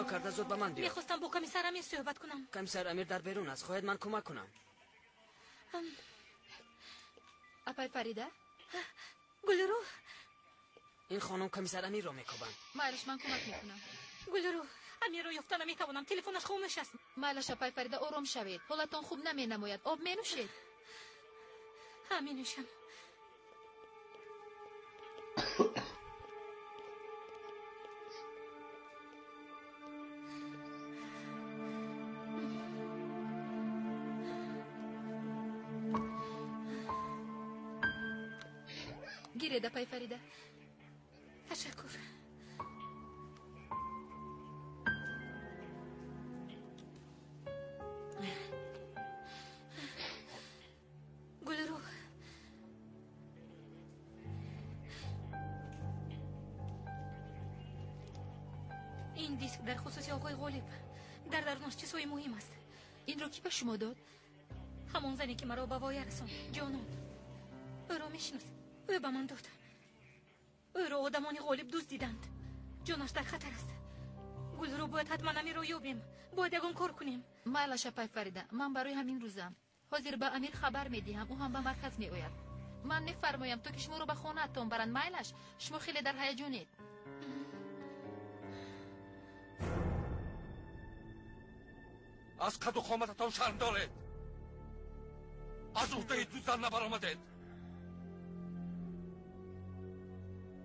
Хато карда зуд ба ман биё. Мехостам бо комиссар Амир суҳбат кунам. Комиссар Амир дар берун аст. Хоҳед ман кӯмак кунам? Апай Фарида? Гулру. Ин хонум комиссар Амирро мекобанд. Майлаш, ман кӯмак мекунам. Гулру, Амирро ёфта наметавонам. Телефонаш хомӯш аст. Майлаш, апай Фарида, ором шавед. Ҳолатон хуб наменамояд. Об менӯшед? Ҳа, менӯшам. Гиред, апай Фарида. Ташаккур. Гулру, ин диск дар хусуси оқои Ғолиб дар дарунаш чизҳои муҳим аст. Инро кӣ ба шумо дод? Ҳамон зане ки маро ба воя расонд, Ҷонон. Ӯро мешинос. Ӯ ба ман дод. Ӯро одамони Ғолиб дуздиданд. Ҷонаш дар хатар аст. Гулру, бояд ҳатман Амирро ёбем. Бояд ягон кор кунем. Майлаш, апай Фарида, ман барои ҳамин рӯзам. Ҳозир ба Амир хабар медиҳам, ӯ ҳам ба марказ меояд. Ман мефармоям то ки шуморо ба хонаатон баранд. Майлаш, шумо хеле дар ҳаяҷонед. Аз қаду қомататон шарм доред. Аз уҳдаи дуздан набаромадед.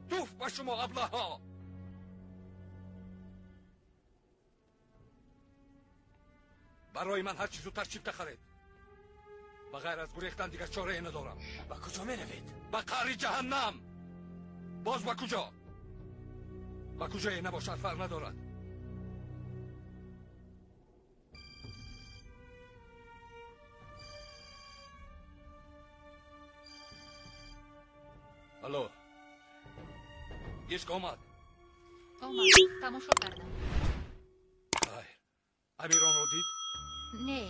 Туф ба шумо, аблаҳҳо! Барои ман ҳарчи зудтар чипта харед. Ба ғайр аз гурехтан дигар чорае надорам. Ба куҷо меравед? Ба қаъри ҷаҳаннам. Боз ба куҷо? Ба куҷое набошад, фарқ надорад. Алло, диск омад? Омад, тамошо кардам. Хайр, Амир онро дид? Не,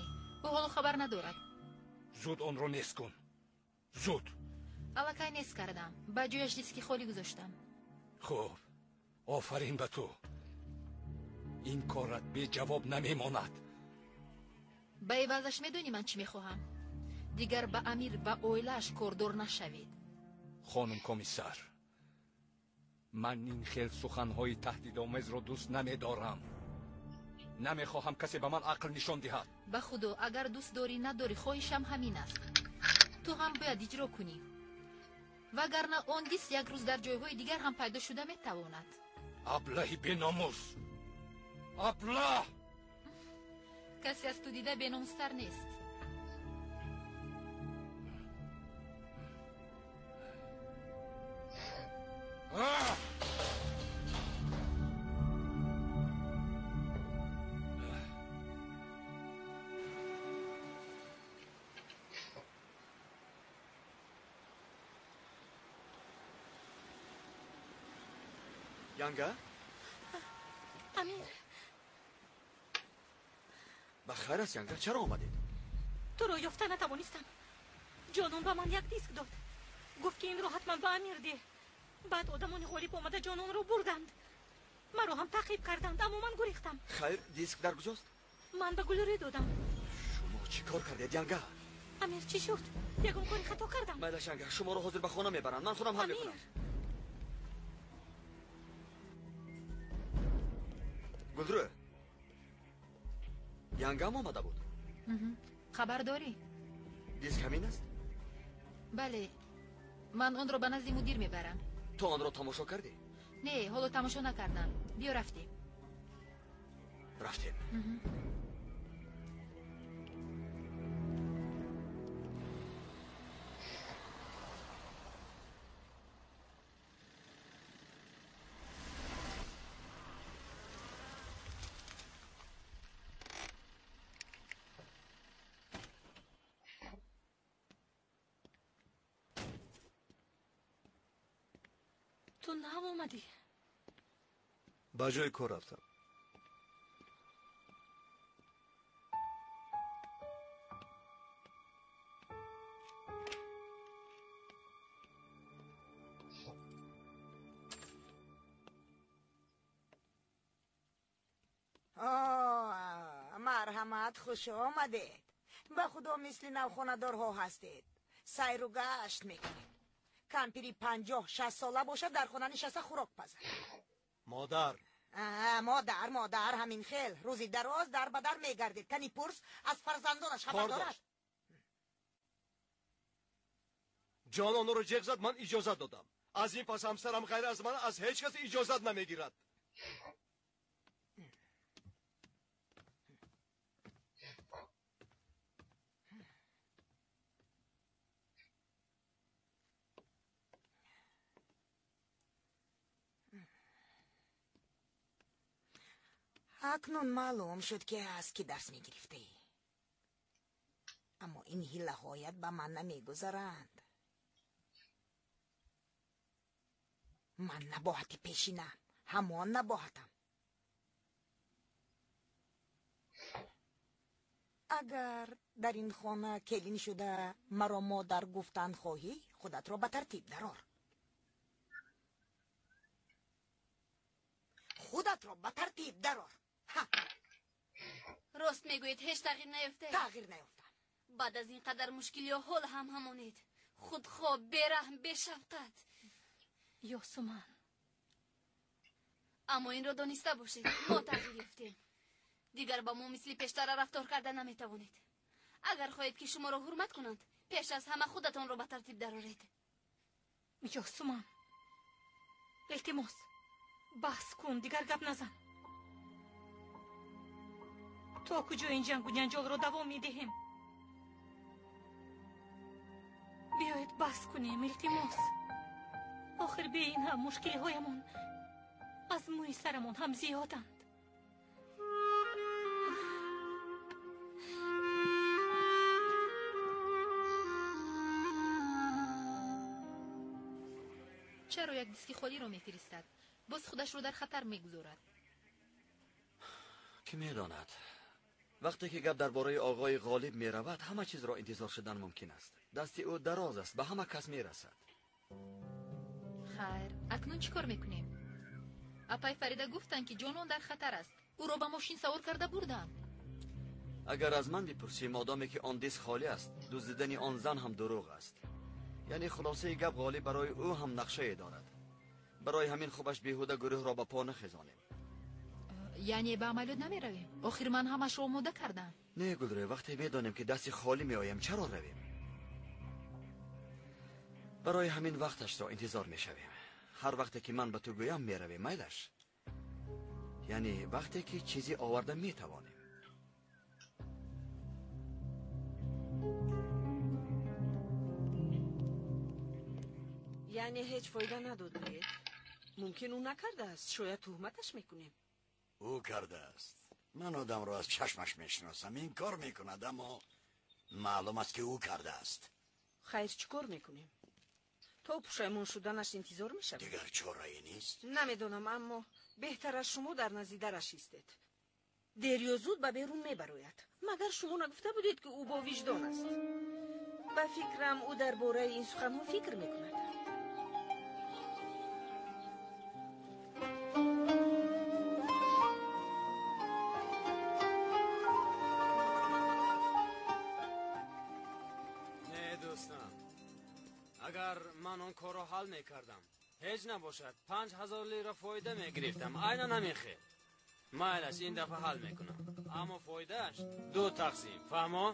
ӯ ҳоло хабар надорад. Зуд онро нест кун, зуд. Аллакай нест кардам, ба ҷояш диски холӣ гузоштам. Хуб, офарин ба ту. Ин корат беҷавоб намемонад. Ба ивазаш медонӣ ман чӣ мехоҳам? Дигар ба Амир ва оилааш кордор нашавед. Хонум комиссар, ман ин хел суханҳои таҳдидомезро дӯст намедорам. Намехоҳам касе ба ман ақл нишон диҳад. Ба худо, агар дӯст дорӣ надорӣ, хоҳишам ҳамин аст. Ту ҳам бояд иҷро кунӣ. Вагарна он диск як рӯз дар ҷойҳои дигар ҳам пайдо шуда метавонад. Аблаҳи беномус! Аблаҳ! Касе аз ту дида беномустар нест. Янга? Амир. Ба хайр аст, Янга, чаро омадед? Туро ёфта натавонистам. Ҷонон ба ман як диск дод. Гуфт ки инро ҳатман ба Амир деҳ. Баъд одамони Ғолиб омада Ҷононро бурданд. Маро ҳам таъқиб карданд, аммо ман гурехтам. Хайр, диск дар куҷост? Ман ба Гулрӯ додам. Шумо чӣ кор кардед, Янга? Амир, чӣ шуд? Ягон кори хато кардам? Майлаш, Янга, шуморо ҳозир ба хона мебаранд. Ман худам ҳал мекунам. Гулрӯ, Янгам омада буд. Хабар дорӣ? Диск ҳамин аст? Бале, ман онро ба назди мудир мебарам. Ту онро тамошо кардӣ? Не, ҳоло тамошо накардам. Биё рафтем. Рафтем. Ту нав омадӣ? Ба ҷои кор рафтам. Марҳамат, хуш омадед. Ба худо мисли навхонадорҳо ҳастед. Сайру гашт мекунед. Кампири 50-60 сола бошад, дар хона нишаста хӯрок пазад. Модар. Модар, модар, ҳамин хел. Рӯзи дароз дар ба дар мегардед. Кани пурс аз фарзандонаш хабар дорад. Ҷононро ҷеғ зад, ман иҷозат додам. Аз ин пас ҳамсарам ғайр аз ман аз ҳеҷ кас иҷозат намегирад. Акнун маълум шуд, ки аз кӣ дарс мегирифтӣ. Аммо ин ҳилаҳоят ба ман намегузаранд. Ман набоҳати пешинам, ҳамон набоҳатам. Агар дар ин хона келин шуда маро модар гуфтан хоҳӣ, худатро ба тартиб дарор. Худатро ба тартиб дарор. Рост мегӯед, ҳеҷ тағйир наёфтед? Тағйир наёфтам. Баъд аз ин қадар мушкилиҳо ҳол ҳам ҳамонед. Худхоҳ, бераҳм, бешафқат. Ёсуман. Аммо инро дониста бошед, мо тағйир ёфтем. Дигар ба мо мисли пештара рафтор карда наметавонед. Агар хоҳед, ки шуморо ҳурмат кунанд, пеш аз ҳама худатонро ба тартиб дароред. Ёсуман, илтимос, баҳс кун, дигар гап назан. То куҷо ин ҷангу ҷанҷолро давом медиҳем? Биёед баҳс кунем, илтимос. Охир бе ин ҳам мушкилиҳоямон аз мӯи сарамон ҳам зиёданд. Чаро як диски холиро мефиристад? Боз худашро дар хатар мегузорад. Кӣ медонад? Вақте ки гап дар бораи оғои Ғолиб меравад, ҳама чизро интизор шудан мумкин аст. Дасти ӯ дароз аст, ба ҳама кас мерасад. Хайр, акнун чӣ кор мекунем? Апай Фарида гуфтанд, ки ҷонон дар хатар аст. Ӯро ба мошин савор карда бурданд. Агар аз ман бипурсӣ, модоме ки он диск холӣ аст, дуздидани он зан ҳам дурӯғ аст. Яъне хулосаи гап Ғолиб барои ӯ ҳам нақшае дорад. Барои ҳамин хубаш беҳуда гурӯҳро ба по нахезонем. Яъне ба амалиёт намеравем? Охир ман ҳамашро омода кардам. Не, Гулрӯй, вақте медонем, ки дасти холӣ меоем, чаро равем? Барои ҳамин вақташро интизор мешавем. Ҳар вақте ки ман ба ту гӯям, меравем, майлаш. Яъне вақте ки чизе оварда метавонем. Яъне ҳеҷ фоида надод, гӯед? Мумкин ӯ накардааст, шояд туҳматаш мекунем. Ӯ кардааст. Ман одамро аз чашмаш мешиносам. Ин кор мекунад, аммо маълум аст, ки ӯ кардааст. Хайр, чӣ кор мекунем? То пушаймон шуданаш интизор мешавем? Дигар чорае нест? Намедонам, аммо беҳтар аз шумо дар назди дараш истед. Дер ё зуд ба берун мебарояд. Магар шумо нагуфта будед, ки ӯ бо виҷдон аст? Ба фикрам, ӯ дар бораи ин суханҳо фикр мекунад. Агар ман он корро ҳал мекардам, ҳеҷ набошад, 5000 лира фоида мегирифтам. Айнан ҳамин хел. Майлаш, ин дафъа ҳал мекунам, аммо фоидааш 2 тақсим. Фаҳмо?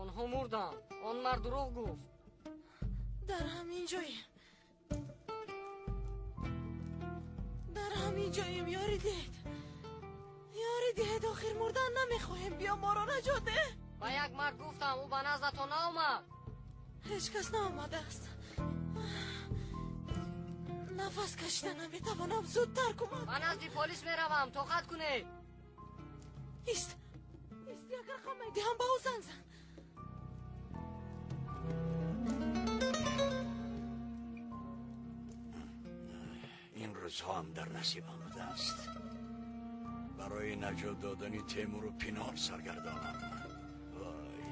Онҳо мурданд. Он мард дурӯғ гуфт. Дар ҳамин ҷоем. Дар ҳамин ҷоем, ёри дед. Охир мурдан намехоҳем. Биё моро наҷот деҳ. Ба як мард гуфтам, ӯ ба наздатон наомад. Ҳеҷ кас наомадааст. Нафас кашида наметавонам. Зудтар кӯмак. Ба назди полис меравам. Тоқат кунед. Ист, ист, як рақам медиҳам, ба ӯ занг зан. Ин рӯзҳо ҳам дар насибам будааст. Барои наҷот додани Темуру Пинор саргардонам. Вой.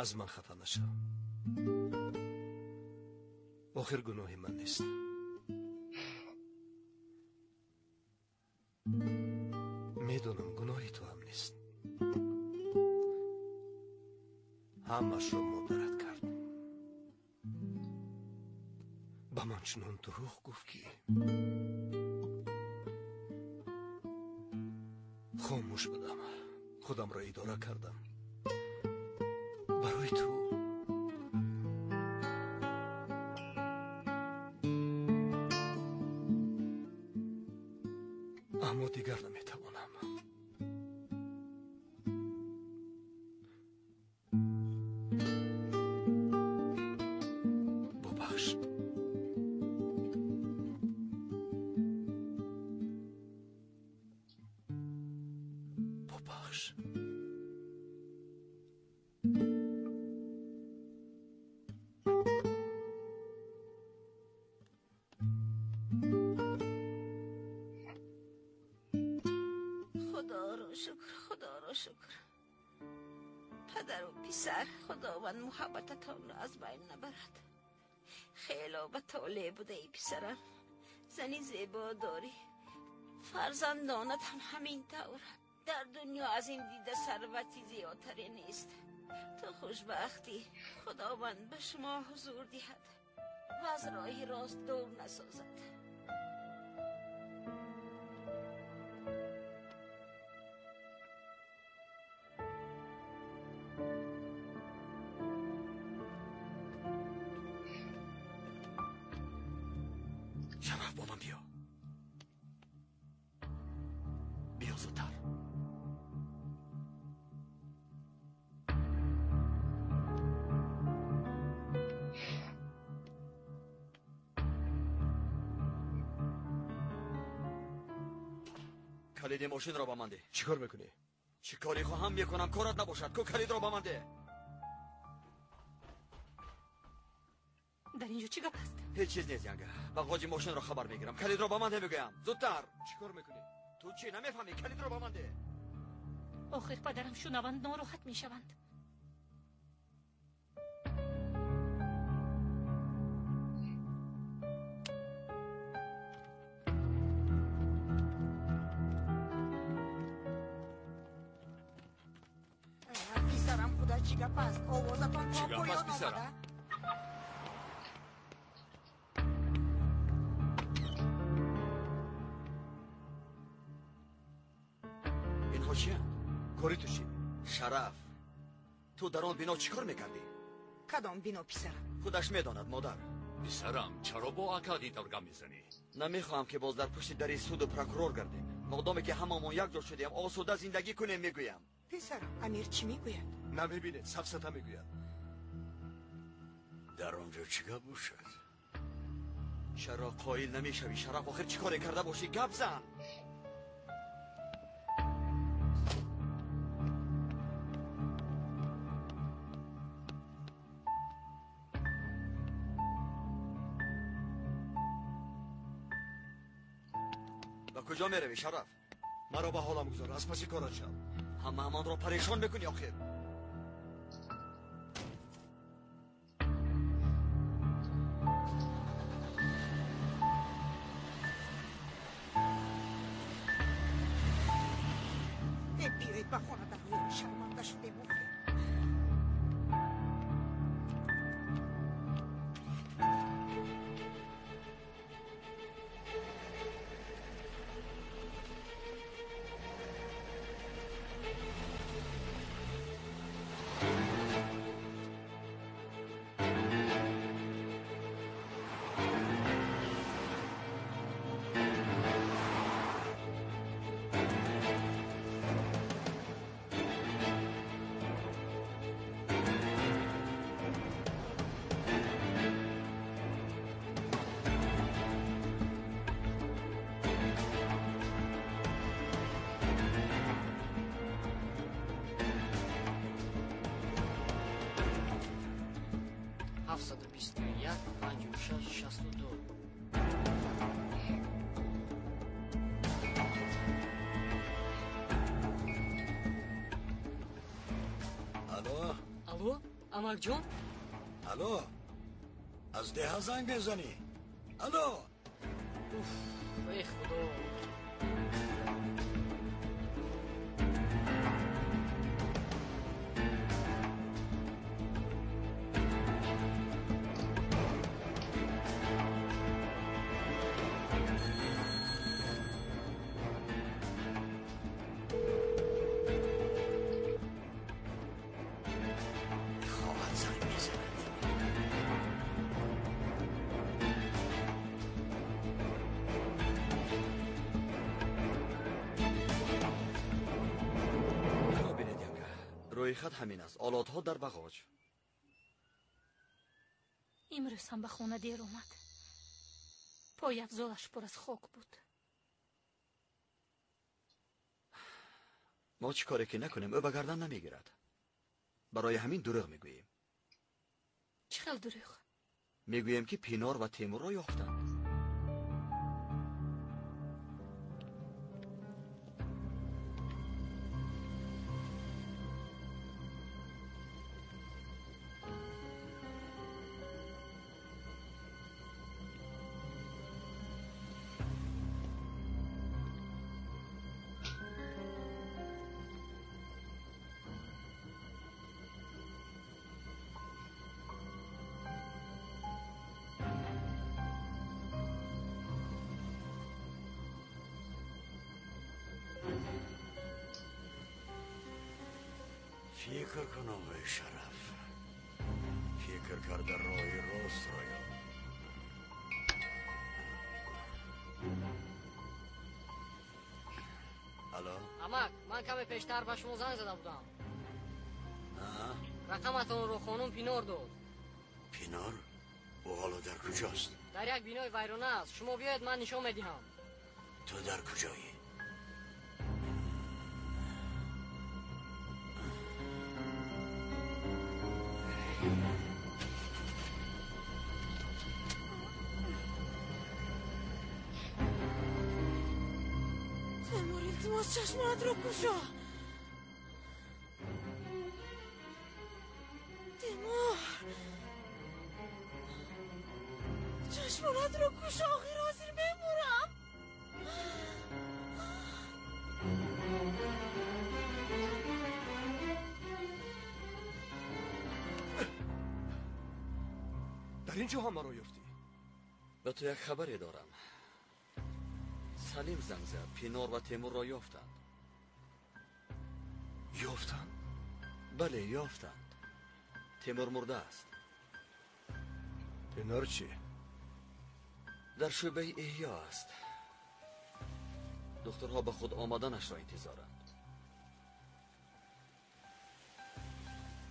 Аз ман хафа нашав. Охир гуноҳи ман нест. Медонам гуноҳи ту ҳам нест. Ҳамашро модарат кард. Ба ман чунон дурӯғ гуфт, ки хомӯш будам. Худамро идора кардам. Барои ту. Аммо дигар наметавонам. Бубахш. Бубахш. Худоро шукр, Худоро шукр. Падару писар, Худованд муҳаббататонро аз байн набарад. Хело ба толеъ будаи писарам. Зани зебо дорӣ. Фарзандонат ҳам ҳамин тавр. Дар дунё аз ин дида сарвати зиёдтаре нест. Ту хушбахтӣ. Худованд ба шумо ҳузур диҳад ва аз роҳи рост дур насозад. Шараф, бо ман биё. Биё зудтар. Калиди мошинро ба ман деҳ. Чӣ кор мекунӣ? Чӣ коре хоҳам мекунам, корат набошад. Ку калидро ба ман деҳ. Дар инҷо чӣ гап аст? Ҳеҷ чиз нест, янга. Ба ғоҷи мошинро хабар мегирам. Калидро ба ман деҳ, мегӯям. Зудтар. Чӣ кор мекунӣ? Ту чӣ намефаҳмӣ? Калидро ба ман деҳ. Охир падарам шунаванд, нороҳат мешаванд. Писарам, худо, чӣ гап аст? Овозатон Чӣ то гап аст, поён писарам? омада. Инҳо чиянд? Кори ту чӣ? Шараф, ту дар он бино чӣ кор мекардӣ? Кадом бино, писарам? Худаш медонад, модар. Писарам, чаро бо акат ин тавр гап мезанӣ? Намехоҳам, ки боз дар пушти дари суду прокурор гардем. Модоме ки ҳамамон якҷо шудем, осуда зиндагӣ кунем, мегӯям. Писарам, Амир чӣ мегӯяд? Намебинед, сафсата мегӯяд. Дар он ҷо чӣ гап бошад? Чаро қоил намешавӣ, Шараф? Охир чӣ коре карда бошӣ? Гап зан. Ба куҷо меравӣ, Шараф? Маро ба ҳолам гузор, аз паси корат шав. Ҳамаамонро парешон мекунӣ охир. Э, биёед ба хона дароем, шарманда шудем охир. Амакҷон? Алло, аз деҳа занг мезанӣ? Алло! Уф, эй худо! Рӯйхат ҳамин аст. Олотҳо дар бағоҷ. Имрӯз ҳам ба хона дер омад. Пойафзолаш пур аз хок буд. Мо чӣ коре ки накунем, ӯ ба гардан намегирад. Барои ҳамин дурӯғ мегӯем. Чӣ хел дурӯғ? Мегӯем ки Пинор ва Темурро ёфтанд. Фикр кун, оғои Шараф. Фикр карда роҳи ростро ёб. Алло? Амак, ман каме пештар ба шумо занг зада будам. Рақаматонро хонум Пинор дод. Пинор? Ӯ ҳоло дар куҷост? Дар як бинои вайрона аст. Шумо биёед, ман нишон медиҳам. Ту дар куҷоӣ? Темур, илтимос, чашмонатро кушо. Темур, чашмонатро кушо, охир ҳозир мемурам. Дар ин ҷо ҳам маро ёфтӣ? Ба ту як хабаре дорам. Салим занг зад. Пинор ва Темурро ёфтанд. Ёфтанд? Бале, ёфтанд. Темур мурда аст. Пинор чӣ? Дар шӯъбаи эҳё аст. Духтурҳо ба худ омаданашро интизоранд.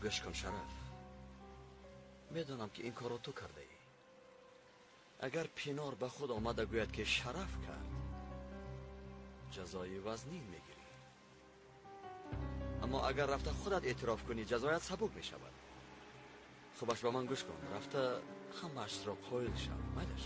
Гӯш кун, Шараф. Медонам ки ин корро ту кардаӣ. Агар Пинор ба худ омада гӯяд ки Шараф кард, ҷазои вазнин мегирӣ. Аммо агар рафта худат эътироф кунӣ, ҷазоят сабук мешавад. Хубаш ба ман гӯш кун. Рафта ҳамаашро қоил шав. Майлаш?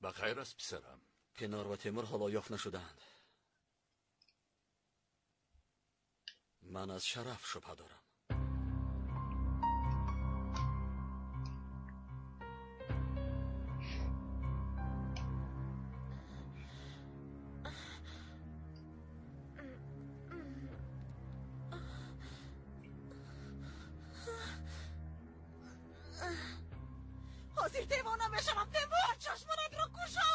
Ба хайр аст, писарам? Пинор ва Темур ҳоло ёфт нашудаанд. Ман аз Шараф шубҳа дорам. Ҳозир девона мешавам. Темур, чашмонатро кушо.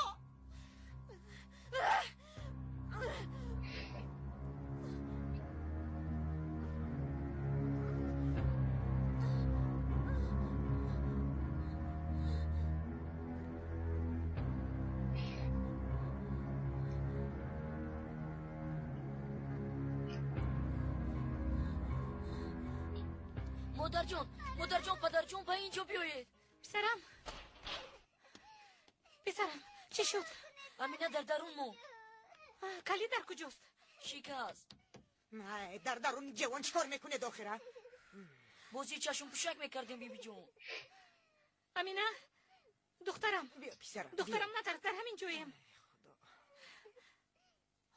Модарҷон, модарҷон, падарҷон, ба инҷо биёед. Писарам, писарам, чӣ шуд? Амина дар дарун мо. Калид дар куҷост? Шикаст. Дар дарун ҷавон чӣ кор мекунед охира? Бозии чашмпӯшак мекардем, бибиҷон. Амина, духтарам. Биё, писарам. Духтарам, натарс, дар ҳамин ҷоем.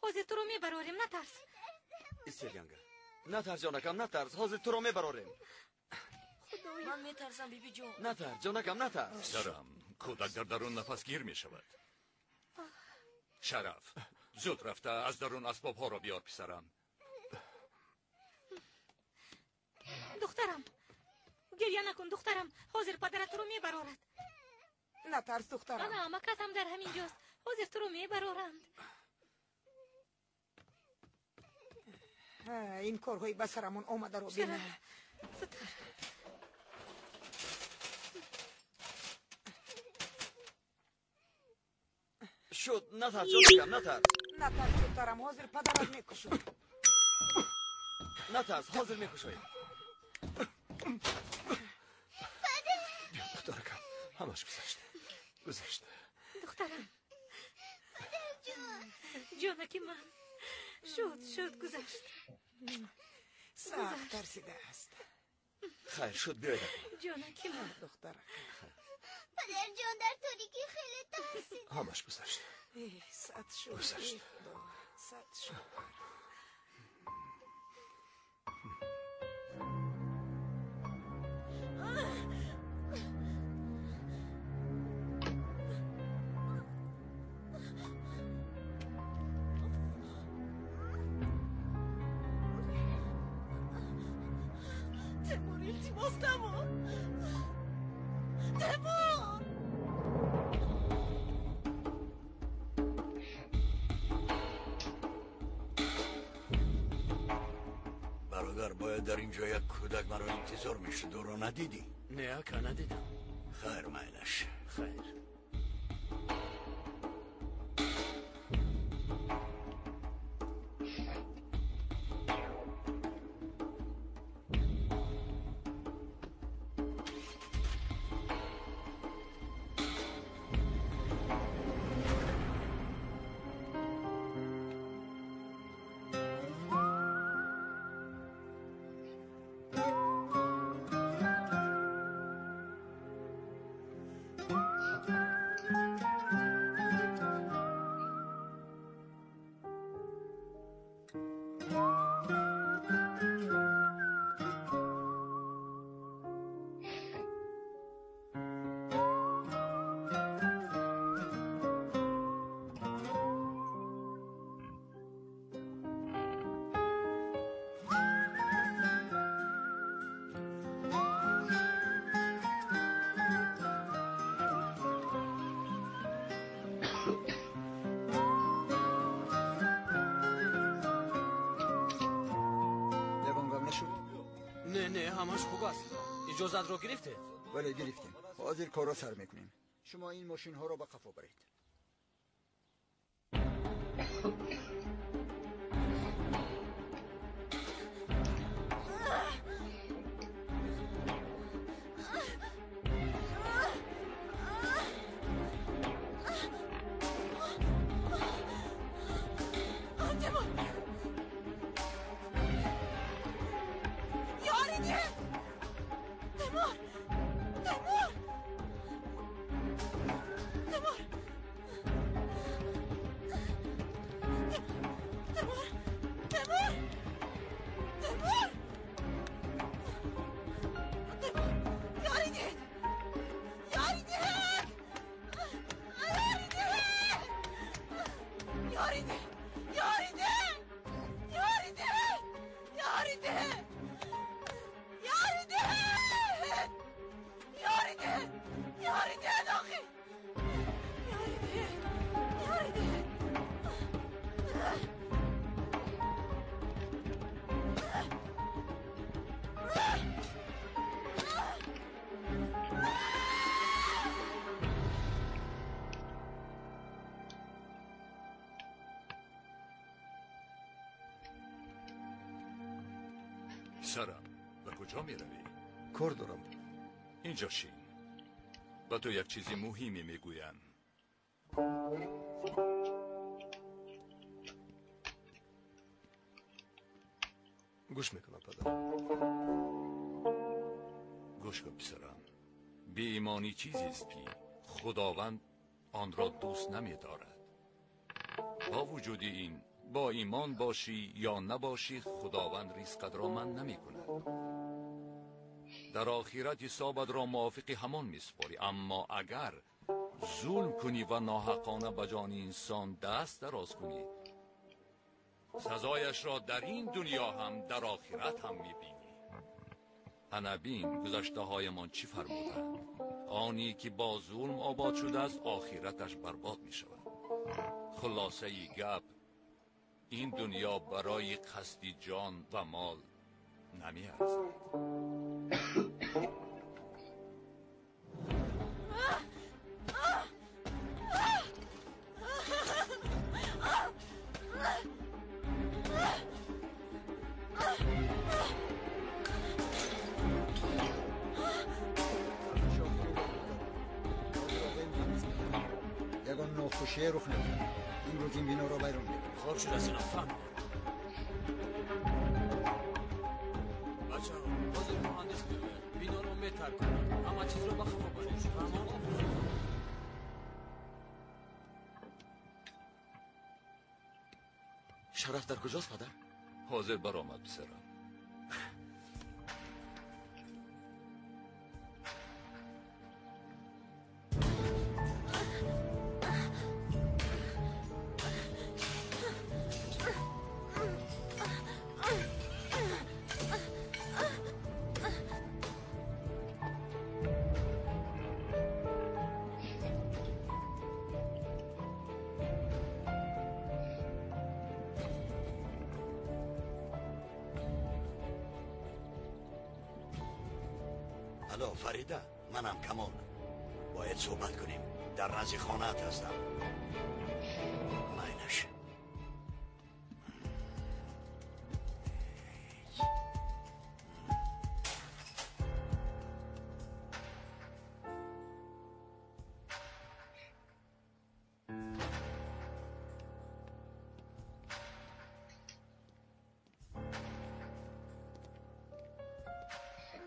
Ҳозир туро мебарорем, натарс. Истед, янга. Натарс, ҷонакам, натарс. Ҳозир туро мебарорем. Худоё. Ман метарсам, бибиҷон. Натарс, ҷонакам, натарс. Писарам, кӯдак дар дарун нафасгир мешавад. Шараф, зуд рафта аз дарун асбобҳоро биёр, писарам. Духтарам, гиря накун, духтарам. Ҳозир падарат туро мебарорад. Натарс, духтарам. Ана амакатам дар ҳамин ҷост. Ҳозир туро мебароранд. Ин корҳои ба сарамон омадаро бина. Зудтар. Шуд, натарс, ҷонакам, натарс. Натарс, духтарам, ҳозир падарат мекушад. Натарс, ҳозир мекушоем. Духтаракам, ҳамаш гузашт. Гузашт. Духтарам. Ҷонаки ман. Шуд, шуд, гузашт. Сахт тарсидааст. Хайр, шуд, биёед. Ҷонаки ман. Духтаракам. Падарҷон, дар торикӣ хеле тарсид. Ҳамаш гузашт. Сад шукр. Гузашт. Сад шукр. Темур, илтимос, Темур. Темур! Бародар, бояд дар ин ҷо як кӯдак маро интизор мешуд. Ӯро надидӣ? Не, ака, надидам. Хайр, майлаш. Хайр. Не, не, ҳамаш хуб аст. Иҷозатро гирифтед? Бале, гирифтем. Ҳозир корро сар мекунем. Шумо ин мошинҳоро ба қафо баред. Темур! Ёри диҳед! Темур! Темур! Темур! Темур! Темур! Темур! Темур! Ёри диҳед! Ёри диҳед! Ёри диҳед! Ёри диҳед! Ёри диҳед! Ёри диҳед! Ёри диҳед! Ёри диҳед! Ёри диҳед! Ёри диҳед, охи! Ёри диҳед! Ёри диҳед! Писарам, ба куҷо меравӣ? Кор дорам. Инҷо шин. Ба ту як чизи муҳиме мегӯям. Гӯш мекунам, падар. Гӯш кун, писарам. Беимонӣ чизест, ки Худованд онро дӯст намедорад. Бо вуҷуди ин, бо имон бошӣ ё набошӣ, Худованд ризқатро манъ намекунад. Дар охират ҳисобатро мувофиқи ҳамон месупорӣ. Аммо агар зулм кунӣ ва ноҳақона ба ҷони инсон даст дароз кунӣ, сазояшро дар ин дунё ҳам дар охират ҳам мебинӣ. Ана бин гузаштаҳоямон чӣ фармуданд. Оне ки бо зулм обод шудааст, охираташ барбод мешавад. Хулосаи гап, ин дунё барои қасди ҷон ва мол намеарзад. Ягон нохушие рух надод. Имрӯз ин биноро вайрон мекунем. Хоб шуда, сино, фаҳмидам. Бачаҳо, ҳозир муҳандис меояд. Биноро метарконад. Ҳама чизро ба хафо баред. Фаҳмон? Шараф дар куҷост, падар? Ҳозир баромад, писарам. Алло, Фарида, манам Камол. Бояд суҳбат кунем. Дар назди хонаат ҳастам. Майлаш.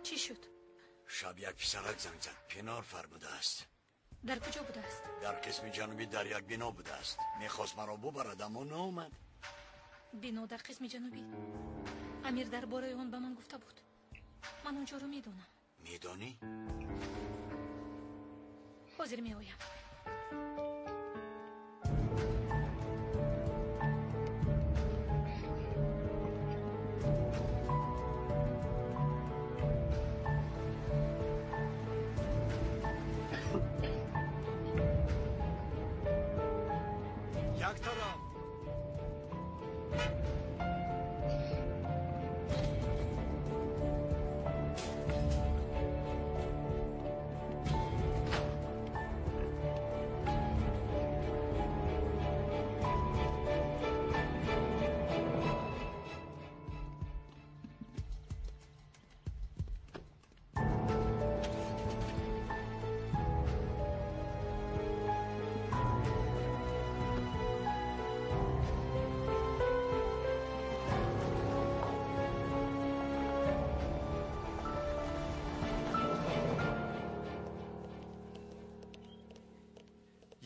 Чӣ шуд? Шаб як писарак занг зад. Пинор фармудааст. Дар куҷо будааст? Дар қисми ҷанубӣ дар як бино будааст. Мехост маро бубарад, аммо наомад. Бино дар қисми ҷанубӣ. Амир дар бораи он ба ман гуфта буд. Ман онҷоро медонам. Медонӣ? Ҳозир меоям. Як тараф.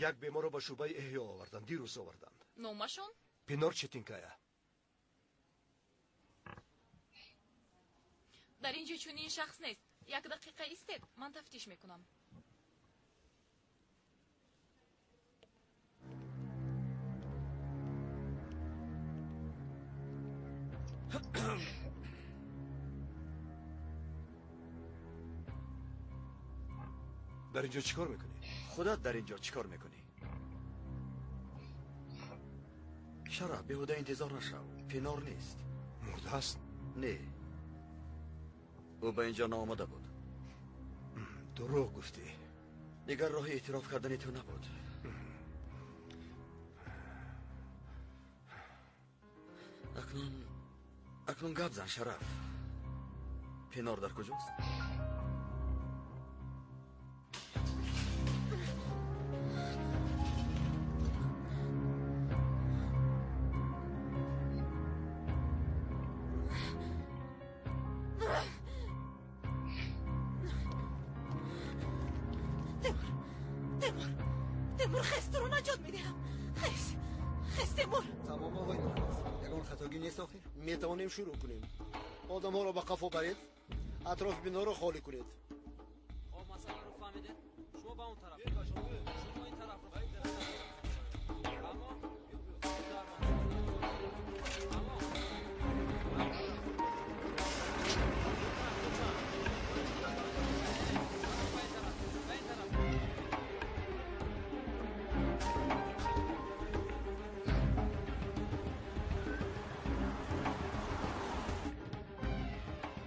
Як беморро ба шӯъбаи эҳё оварданд, дирӯз оварданд. Номашон? Пинор Четинкая. Дар ин ҷо чунин шахс нест. Як дақиқа истед, ман тафтиш мекунам. Дар ин ҷо чӣ кор мекунӣ? Худат дар ин ҷо чӣ кор мекунӣ? Шараф, беҳуда интизор нашав. Пинор нест. Мурдааст? Не, ӯ ба ин ҷо наомада буд. Дурӯғ гуфтӣ. Дигар роҳи эътироф кардани ту набуд. Акнун гап зан, Шараф. Пинор дар куҷост? Тимур, хез, туро наҷот медиҳам. Хез, хез, Тимур. Тамом, оғои Нурхаз. Ягон хатогӣ нест охир? Метавонем шурӯъ кунем. Одамҳоро ба қафо баред, атрофи биноро холӣ кунед. Хоб, масъаларо фаҳмидед? Шумо ба он тараф, шумо ин тарафро. Тамом. Тамом.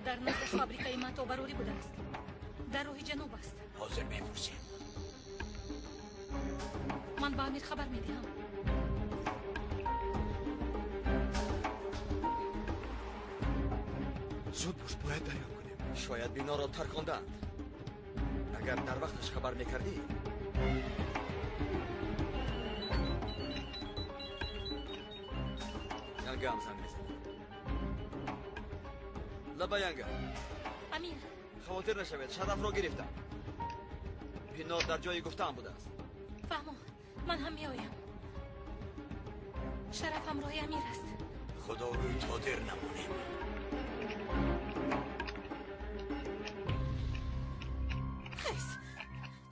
Дар наздаш фабрикаи матобарорӣ будааст. Дар роҳи ҷануб аст. Ҳозир мепурсем. Ман ба Амир хабар медиҳам. Зуд бош, бояд дарёб кунем. Шояд биноро таркондаанд. Агар дар вақташ хабар мекардӣ. Янгаам занг мезанад. Лаба, Янга. Амир. Хавотир нашавед, Шарафро гирифтам. Бино дар ҷои гуфтаам будааст. Фаҳмо, ман ҳам меоям. Шараф ҳамроҳи Амир аст. Худо рӯй то дер намонем. Хез,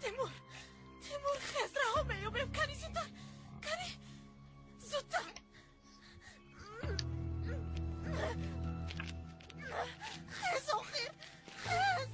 Тимур, Тимур, хез, раҳо меёбем. Кани зудтар, кани зудтар. Хез, охир, хез.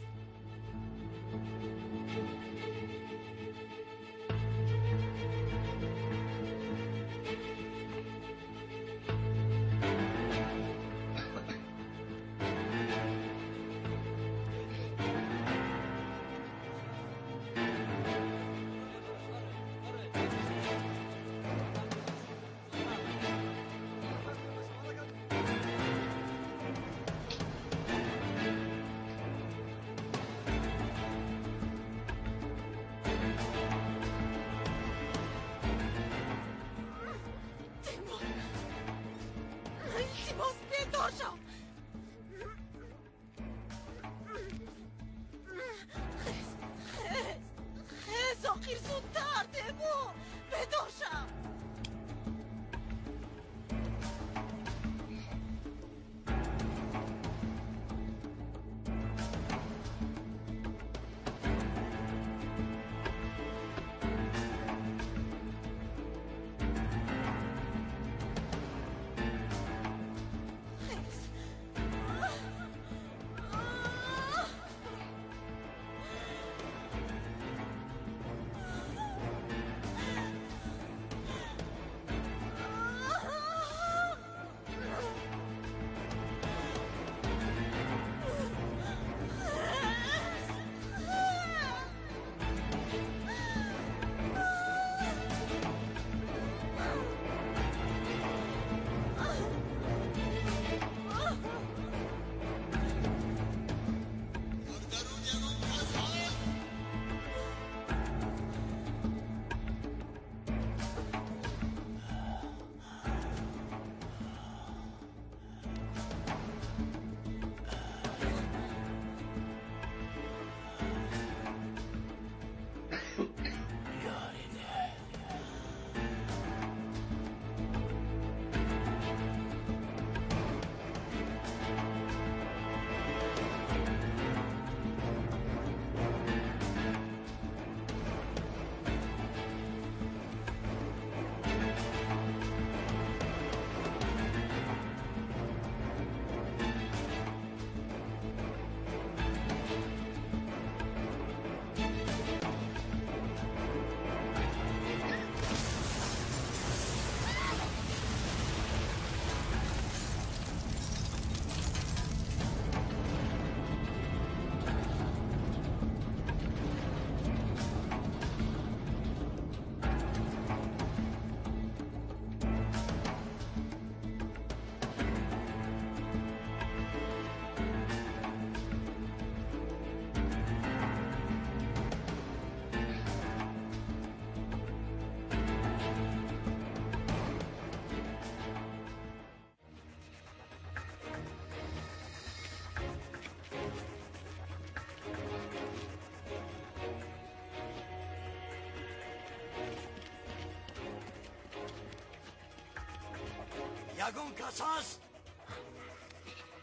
Ягон кас ҳаст?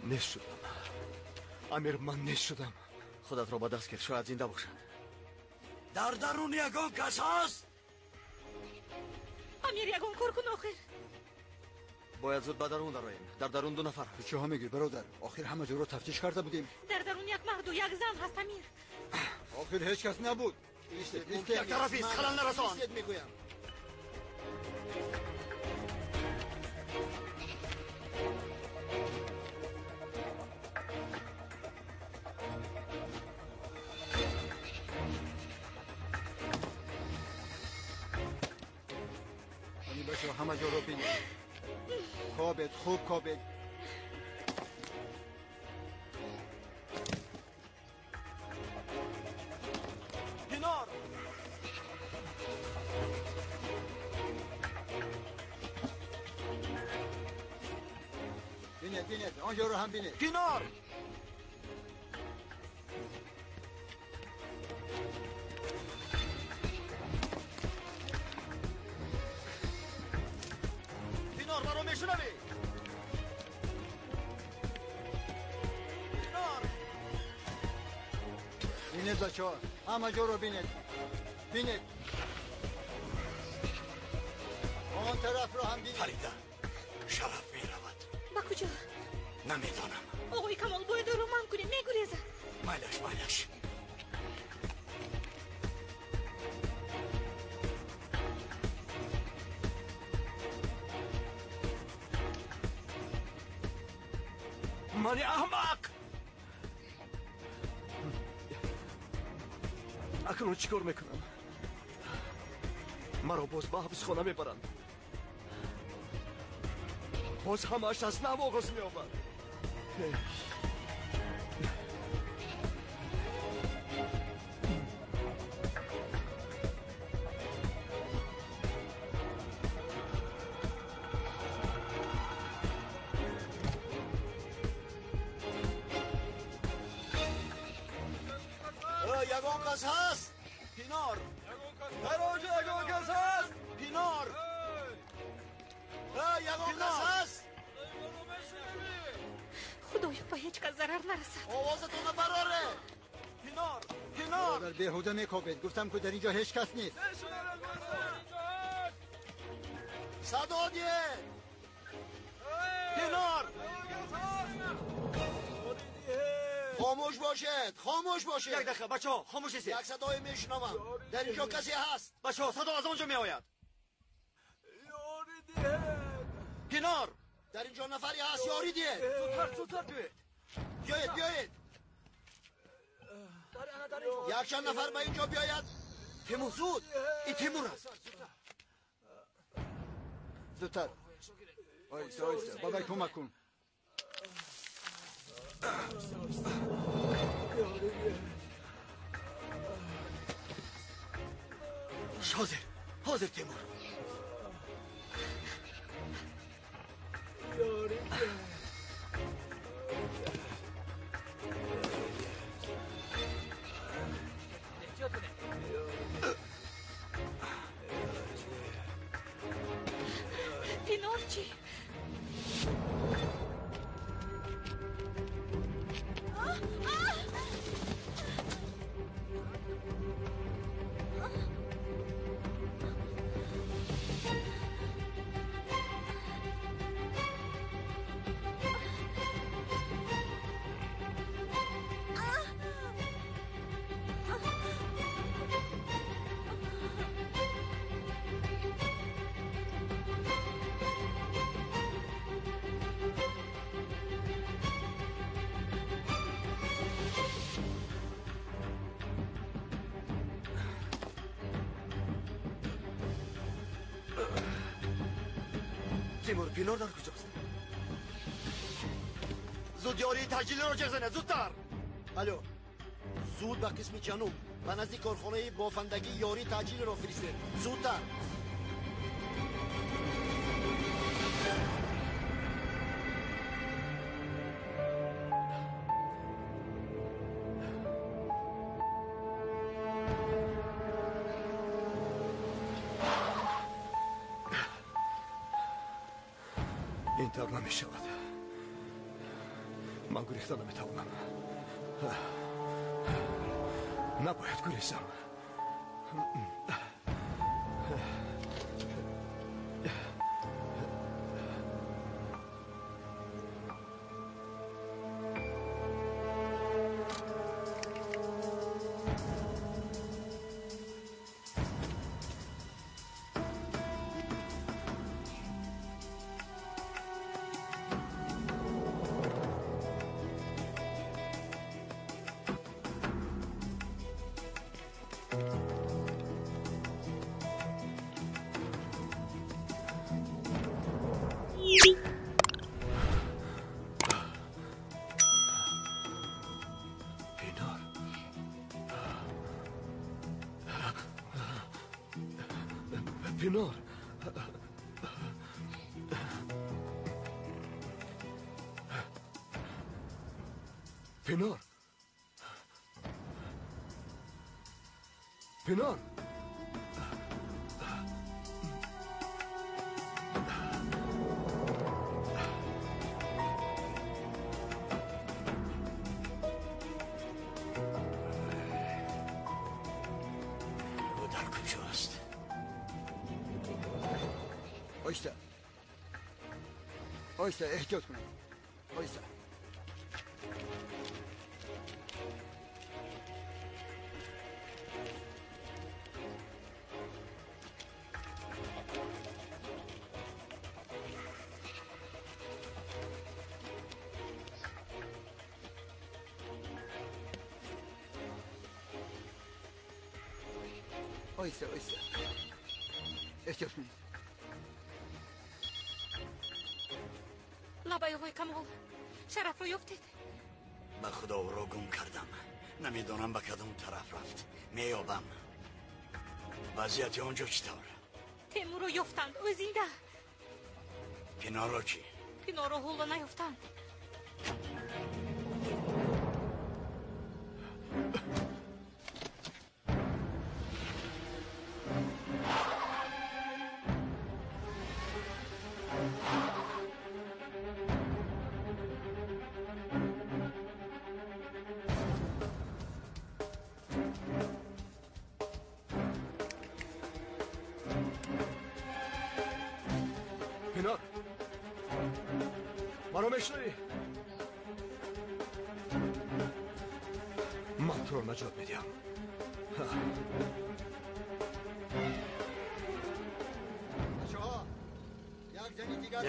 Нест шудам. Амир, ман нест шудам. Худатро ба даст гир, шояд зинда бошад. Дар дарун ягон кас ҳаст? Амир, ягон кор кун охир. Бояд зуд ба дарун дароем. Дар дарун ду нафар. Ту чиҳо мегӯӣ, бародар? Охир ҳама ҷоро тафтиш карда будем. Дар дарун як марду як зан ҳаст, Амир. Охир ҳеҷ кас набуд. Истед, истед. Як тараф ист, халал нарасон. Истед, мегӯям. Ҳама ҷоро бинед. Кобед, хуб кобед. Пинор! Бинед, бинед, он ҷоро ҳам бинед. Пинор! Мешунавӣ? Пинор! Бинед, бачаҳо, ҳама ҷоро бинед. Бинед. Он тарафро ҳам бинед. Фарида, Шараф меравад. Ба куҷо? Намедонам. Оғои Камол, бояд ӯро манъ кунем, мегурезад. Майлаш, майлаш. Мани аҳмақ! Акнун чӣ кор мекунам? Маро боз ба ҳабсхона мебаранд. Боз ҳамааш аз нав оғоз меёбад. Ягон кас ҳаст? Пинор! Дар он ҷо ягон кас ҳаст? Пинор! Ягон кас ҳаст? Худоё, ба ҳеҷ кас зарар нарасад. Овозатонро бароре! Пинор! Пинор! Бародар, беҳуда мекобед. Гуфтам ку дар ин ҷо ҳеҷ кас нест. Садо диҳед! Пинор! Хомӯш бошед, хомӯш бошед. Як дақиқа, бачаҳо, хомӯш истед. Як садое мешунавам. Дар ин ҷо касе ҳаст. Бачаҳо, садо аз он ҷо меояд. Пинор! Дар ин ҷо нафаре ҳаст, ёрӣ диҳед. Зудтар, зудтар биёед. Биёед, биёед. Якчанд нафар ба ин ҷо биёяд. Тимур, зуд! Ин Тимур аст. Зудтар. Оҳиста, оҳиста. Бабай, кӯмак кун. Ҳозир, ҳозир, Тимур. Пинор чӣ? Тимур, Пинор дар куҷост? Зуд ёрии таъҷилиро ҷеғ занед, зудтар! Алло, зуд ба қисми ҷануб, ба назди корхонаи бофандагӣ ёрии таъҷилиро фиристед. Зудтар! Ин тавр намешавад. Ман гурехта наметавонам. Набояд гурезам. Пинор. Пинор. Пинор. Ӯ дар куҷост? Оҳиста, оҳиста, эҳтиёт кунед. Оҳиста. Оҳиста, оҳиста, эҳтиёт кунед. Лабай оғои Камол, Шарафро ёфтед? Ба худо ӯро гум кардам. Намедонам ба кадом тараф рафт. Меёбам. Вазъияти он ҷо чӣ тавр? Темурро ёфтанд, ӯ зинда. Пинорро чӣ? Пинорро ҳоло наёфтанд. Пинор, маро мешунавӣ? Ман туро наҷот медиҳам.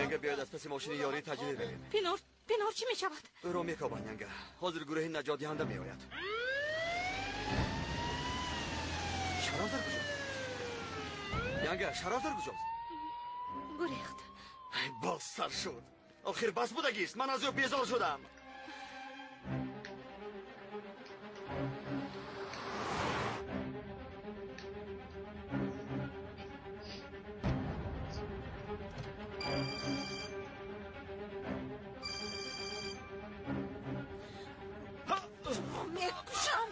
Янга, биёед аз паси мошини ёрии таҷрӣ равем. Пинор, Пинор чӣ мешавад? Ӯро мекобанд, Янга. Ҳозир гурӯҳи наҷотдиҳанда меояд. Шараф дар куҷост? Янга, Шараф дар куҷост? Гурехт. Боз сар шуд. Охир бас будагист. Ман аз ӯ безор шудам. Мекушам.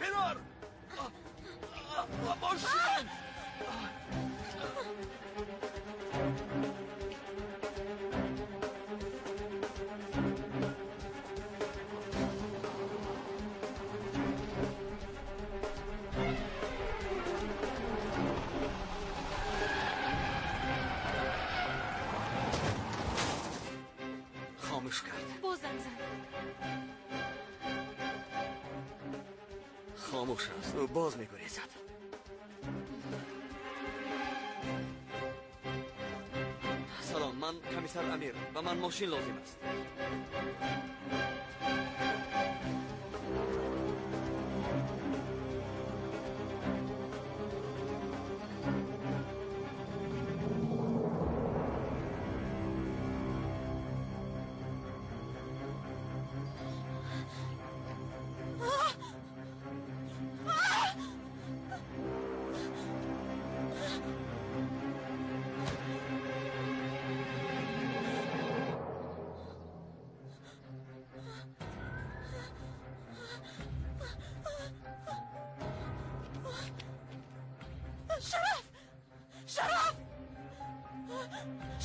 Пинор! Мошин! Хомӯш кард. Боз занг зад. Хомӯш аст. Ӯ боз мегурезад. Салом, ман комиссар Амир. Ба ман мошин лозим аст. Шараф! Шараф!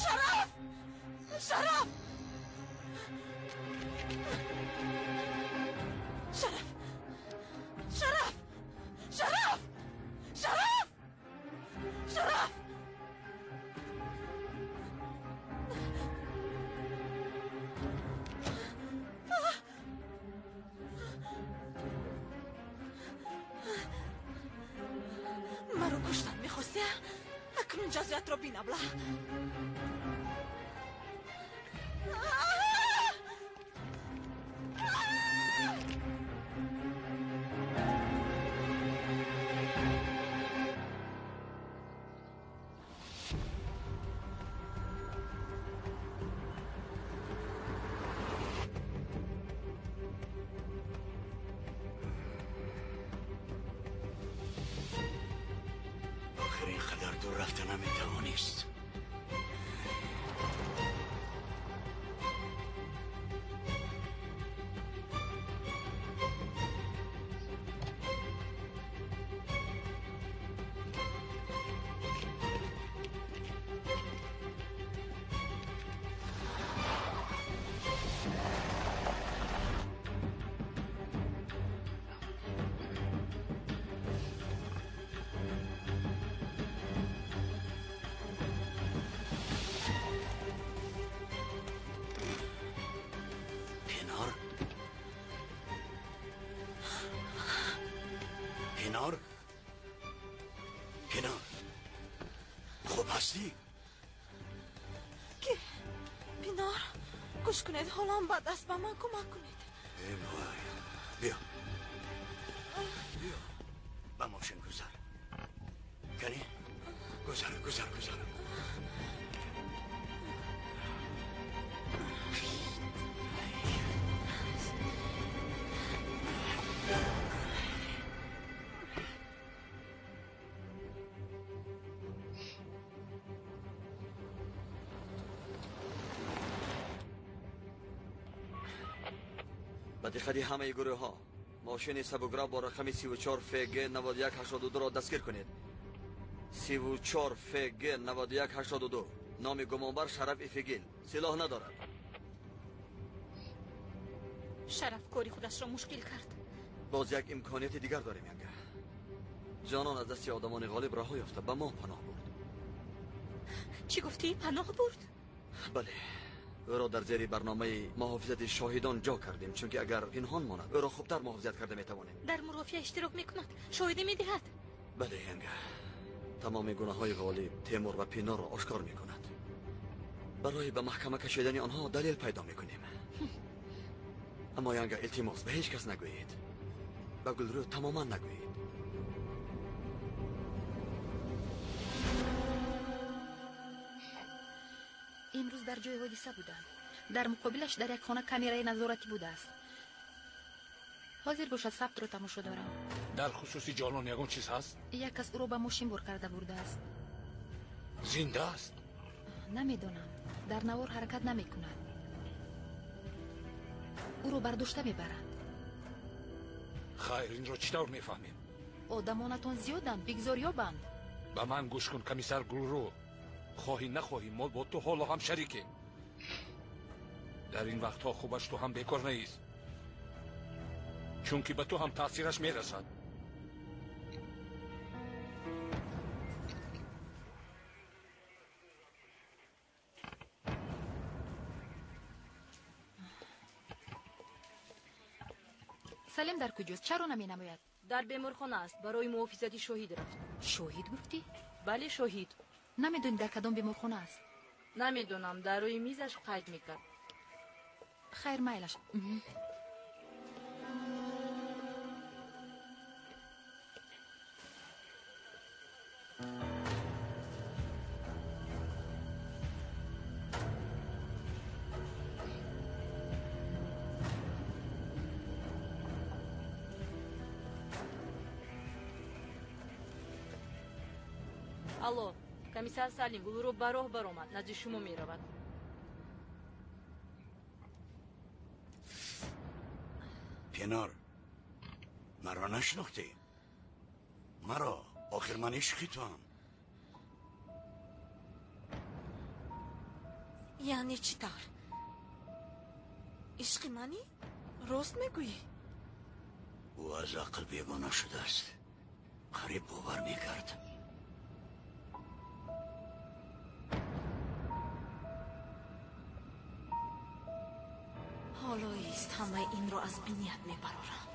Шараф! Шараф! Шараф! Шараф! Шараф! Шараф! Шараф! Маро куштан мехостӣ? Акнун ҷазоятро бин, абла. Охир ин қадар дур рафта наметавонист. Пинор? Пинор? Пинор? Хуб ҳастӣ? Ки? Пинор, гӯш кунед, ҳолам бад аст, ба ман кӯмак кунед. Эй вой, биё. Биё. Ба мошин гузар. Кани? Гузар, гузар, гузар. Ба диққати ҳамаи гурӯҳҳо, мошини сабукра бо рақами 34 ФГ 9182 ро дастгир кунед. 34 ФГ 9182. Номи гумонбар Шараф Ифигил. Силоҳ надорад. Шараф кори худашро мушкил кард. Боз як имконияти дигар дорем, янга. Ҷонон аз дасти одамони ғолиб раҳо ёфта ба мо паноҳ бурд. Чӣ гуфтӣ? Паноҳ бурд? Бале. Ӯро дар зери барномаи муҳофизати шоҳидон ҷо кардем, чунки агар пинҳон монад, ӯро хубтар муҳофизат карда метавонем. Дар мурофиа иштирок мекунад, шоҳидӣ медиҳад. Бале, янга. Тамоми гуноҳҳои Ғолиб, Темур ва Пинорро ошкор мекунад. Барои ба маҳкама кашидани онҳо далел пайдо мекунем. Аммо янга, илтимос, ба ҳеҷ кас нагӯед. Ба Гулрӯ тамоман нагӯед. Имрӯз дар ҷои ҳодиса будам. Дар муқобилаш дар як хона камераи назоратӣ будааст. Ҳозир бошад сабтро тамошо дорам. Дар хусуси Ҷонон ягон чиз ҳаст? Як кас ӯро ба мошин бор карда бурдааст. Зинда аст? Намедонам. Дар навор ҳаракат намекунад. Ӯро бардошта мебаранд. Хайр, инро чӣ тавр мефаҳмем? Одамонатон зиёданд, бигзор ёбанд. Ба ман гӯш кун, комиссар Гулрӯ. Хоҳӣ нахоҳӣ, мо бо ту ҳоло ҳам шарикем. Дар ин вақтҳо хубаш ту ҳам бекор неист, чунки ба ту ҳам таъсираш мерасад. Салим дар куҷост? Чаро наменамояд? Дар беморхона аст. Барои муҳофизати шоҳид рафт. Шоҳид гуфтӣ? Бале, шоҳид. Намедонӣ дар кадом беморхона аст? Намедонам, дар рӯи мизаш қайд мекард. Хайр, майлаш. Алло, комиссар Салим, Гулрӯ ба роҳ баромад, назди шумо меравад. Пинор, маро нашинохтӣ? Маро, охир ман ишқи туам. Яъне чӣ тавр? Ишқи манӣ? Рост мегӯӣ? Ӯ аз ақл бегона шудааст. Қариб бовар мекард. Ҳоло ист, ҳамаи инро аз биният мебарорам.